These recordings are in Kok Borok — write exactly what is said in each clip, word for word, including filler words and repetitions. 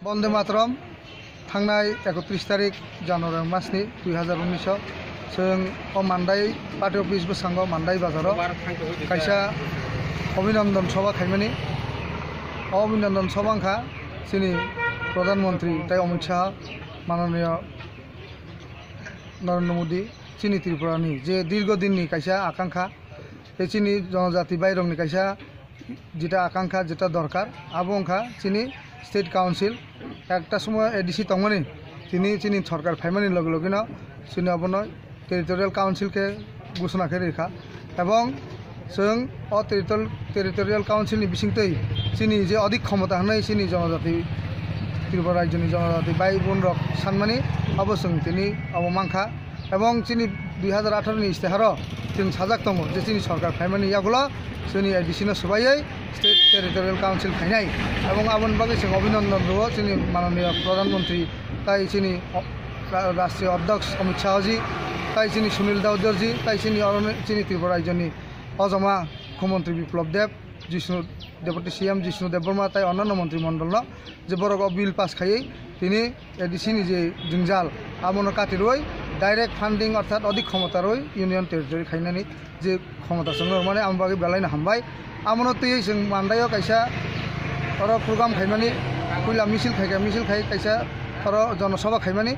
Bonde Mataram, thangnai ekotris tarik January masni dui hazar unnish o chwng o Mandai party office bwskango Mandai bazaro kaisa Abhinandan Sabha khaimani. O Abhinandan Sabha wngkha chini Pradhan Mantri tai Amit Shah, Mananiya Narendra Modi, chini Tripura ni je dirgo din ni kaisa akankha, tei chini jonojati bairok ni kaisa jeta akankha, jeta dorkar, abo wngkha chini state council. Ekta somoy A D C tongmani, tini chini sorkar phaimani loge loge no chini abono territorial council khe gusuna khe rikha, ebong chwng o territorial, territorial council ni bisingtwi chini je odik khomota hwnwi chini jonojati, Tripura rajyoni jonojati bai bun rok sanmani, abo chwng tini abo mankha. Ebong chini dui hazar atharo ni istiharo chwng sajak tongo je chini sorkar phaimani yagulo chini A D C no swbaiwi state territorial council khainai, ebong aboni bagwi chwng abhinandan rwo chini mananiya Pradhan Mantri tai chini o-, ra-, rashtriya adhyaksh Amit Shah ji, tai chini Sunil Dawdar ji, tai chini oro ni chini Tripura rajyoni ojoma mukhyamantri Biplab Deb, Jishnu, Deputy C M Jishnu Debbarma tai onanno mantri mondolno je borok o bill pass khaiwi tini A D C ni je jwngjal abono katirwi direct funding orthat odik khomota rwi union territory khainani je khomota chwngno rwmani amo bagwi belaino hambai. Amono twiwi chwng Mandaio kaisa oro program khaimani, puila misil khaikha, misil khai kaisa oro jonosabha khaimani.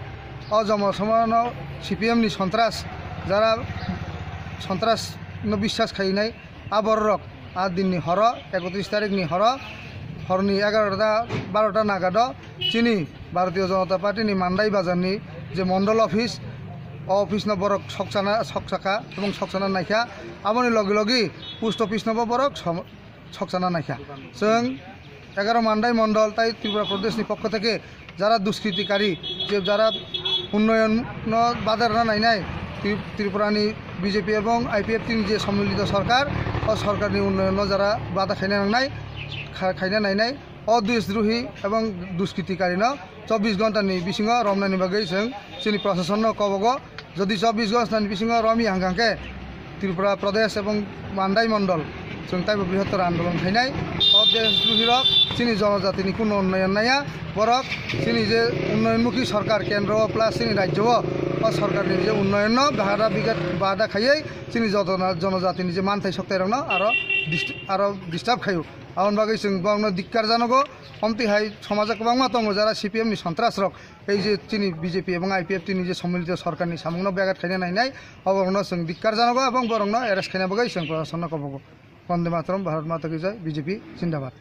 O jonosabhano C P M ni sontras, jara sontras no biswas khainai, a bororok a dinni horo, ekotris tarikni horo, horni egarota barota nagado chini Bharatiya Janata Party ni Mandai bazarni je mondol office, o office no borok soksana, soksakha ebong soksana naikha. Aboni logi logi post office no bo borok som-, soksana naikha. Chwng egaro Mandai mondol tai Tripura Pradesh ni pokho theke jara duskritikari, je jara unnoyon no bada rwna nainai, Tri-, Tripura ni B J P ebong I P F T ni je sommilito sorkar, o sorkar ni unnoyon no jara bada khaina nangnai, kha-, khaina nainai, o deshdrohi ebong duskritikari no chobbish ghonta ni bisingo romnani bagwi chwng chini prashason no kobogo. Jodi chobbish ghonta ni bisingo romya hwnkha khe Tripura Pradesh ebong Mandai mondol chwng taibo brihottor andolon khainai. O deshdrohi rok chini jonojatini kuno unnoyon naiya, borok chini je unnoyonmukhi sorkar kendro o plus chini rajyo o, o sorkar ni je unnoyon no bahara bigat bada khaiwi chini jotona-, jonojatini je manthai soktai rok no aro dist-, aro disturb khaio. Aboni bagwi chwng borokno dikkar janogo. Omtwi hai somajo kwbangma tongo jara C P M ni sontras rok, ei je chini B J P ebong I P F T ni je sommilito sorkar ni samung no begat khaina nainai, oborokno chwng dikkar janogo ebong borokno arrest khaina bagwi chwng prashason no kobogo. Vande Mataram, Bharat Mata Ki Jai, B J P Zindabad.